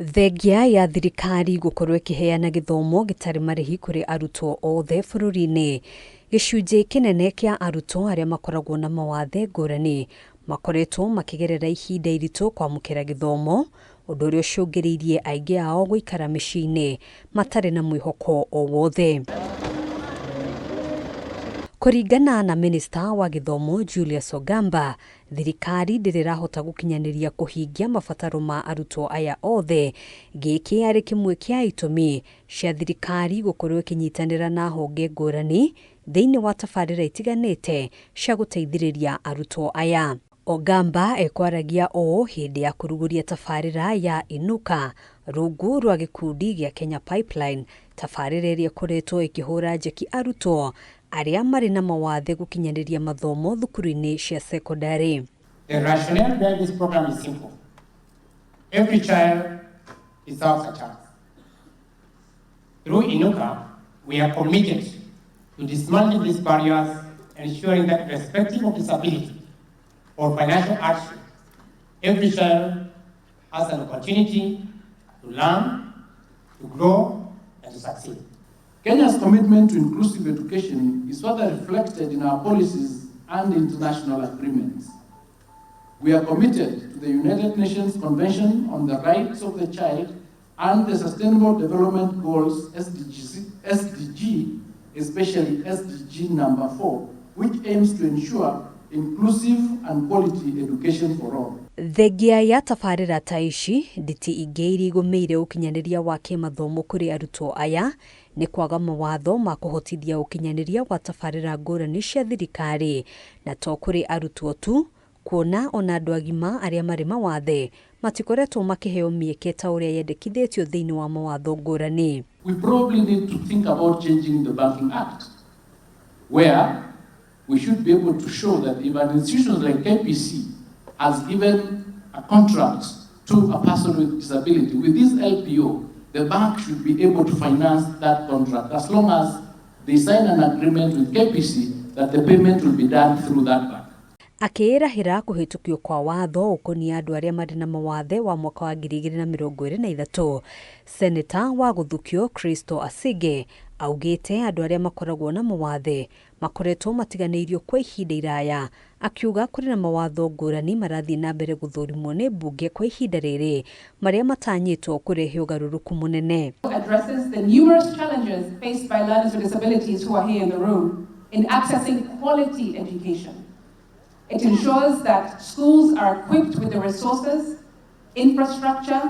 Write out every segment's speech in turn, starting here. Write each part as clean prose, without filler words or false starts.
Thengia ya thirikari gũkorwo ĩkĩheana gĩthomo gĩtarĩ marĩhi kũrĩ arutwo othe bũrũri-inĩ, gĩcunjĩ kĩnene kĩa arutwo arĩa makoragwo na mawathe ngũrani makoretwo makĩgerera ihinda iritũ kwamũkĩra gĩthomo, ũndũ ũrĩa ũcũngĩrĩirie aingĩ ao gũikara mĩciĩ-inĩ matarĩ na mwĩhoko o wothe. Kũringana na Minista wa Gĩthomo Julius Ogamba, thirikari ndĩrĩ ĩrahota gũkinyanĩria kũhingia mabataro ma arutwo aya othe, gĩkĩ arĩ kĩmwe kĩa itũmi cia thirikari gũkorwo ĩkĩnyitanĩra na honge ngũrani thĩinĩ wa tabarĩra itiganĩte cia gũteithĩrĩria arutwo aya. Ogamba ekwaragia ũũ hĩndĩ ya kũrugũria tabarĩra ya Inuka rungu rwa gĩkundi gĩa Kenya Pipeline, tabarĩra ĩrĩa ĩkoretwo ĩkĩhũra njeki arutwo arĩa marĩ na mawathe gũkinyanĩria mathomo thukuru-inĩ cia sekondarĩ. The rationale behind this program is simple. Every child deserves a chance. Through Inuka, we are committed to dismantling these barriers, ensuring that irrespective of disability or financial hardship, every child has an opportunity to learn, to grow, and to succeed. Kenya's commitment to inclusive education is further reflected in our policies and international agreements. We are committed to the United Nations Convention on the Rights of the Child and the Sustainable Development Goals SDG, SDG, especially SDG number 4, which aims to ensure inclusive and quality education for all. Thengia ya tabarĩra ta ici, nditi ingĩ iria igũmĩire ũkinyanĩria wa kĩmathomo kũrĩ arutwo aya nĩ kwaga mawatho ma kũhotithia ũkinyanĩria wa tabarĩra ngũrani cia thirikari, na to kũrĩ arutwo tu, kuona ona andũ agima arĩa marĩ mawathe matikoretwo makĩheo mĩeke ta ũrĩa yendekithĩtio thĩinĩ wa mawatho ngũrani. We probably need to think about changing the Banking Act, where we should be able to show that if an institution like KPC has given a contract to a person with disability, with this LPO, the bank should be able to finance that contract as long as they sign an agreement with KPC that the payment will be done through that bank. Akĩĩrahĩra kũhĩtũkio kwa watho ũkoniĩ andũ arĩa marĩ na mawathe wa mwaka wa 2023, Seneta wa gũthukio Crystal Asige augĩte andũ arĩa makoragwo na mawathe makoretwo matiganĩirio kwa ihinda iraya, akiuga kũrĩ na mawatho ngũrani marathiĩ na mbere gũthũrimwo nĩ mbunge kwa ihinda rĩrĩ marĩa matanyĩtwo kũrehe ũgarũrũku mũnene. Addresses the numerous challenges faced by learners with disabilities who are here in the room in accessing quality education. It ensures that schools are equipped with the resources, infrastructure,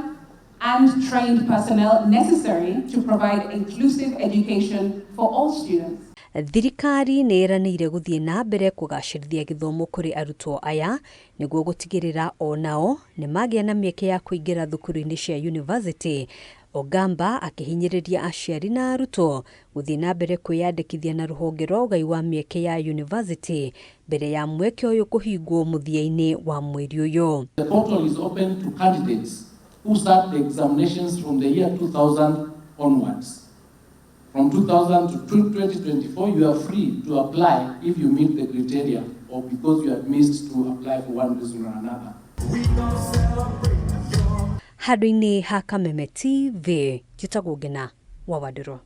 and trained personnel necessary to provide inclusive education for all students. Thirikari nĩ ĩranĩire gũthiĩ na mbere kũgacĩrithia gĩthomo kũrĩ arutwo aya nĩguo gũtigĩrĩra o nao nĩ magĩa na mĩeke ya kũingĩra thukuru-inĩ cia university. Ogamba akĩhinyĩrĩria aciari na arutwo gũthiĩ na mbere kwĩyandĩkithia na rũhonge rwa ũgai wa mĩeke ya university mbere ya mweke ũyũ kũhingwo mũthia-inĩ wa mweri ũyũ. The portal is open to candidates who start the examinations from the year 2000 onwards. From 2000 to 2024, you are free to apply if you meet the criteria or because you have missed to apply for one reason or another. Handũ-inĩ ha Kameme TV, njĩtagwo Ngina wa Wandirũ.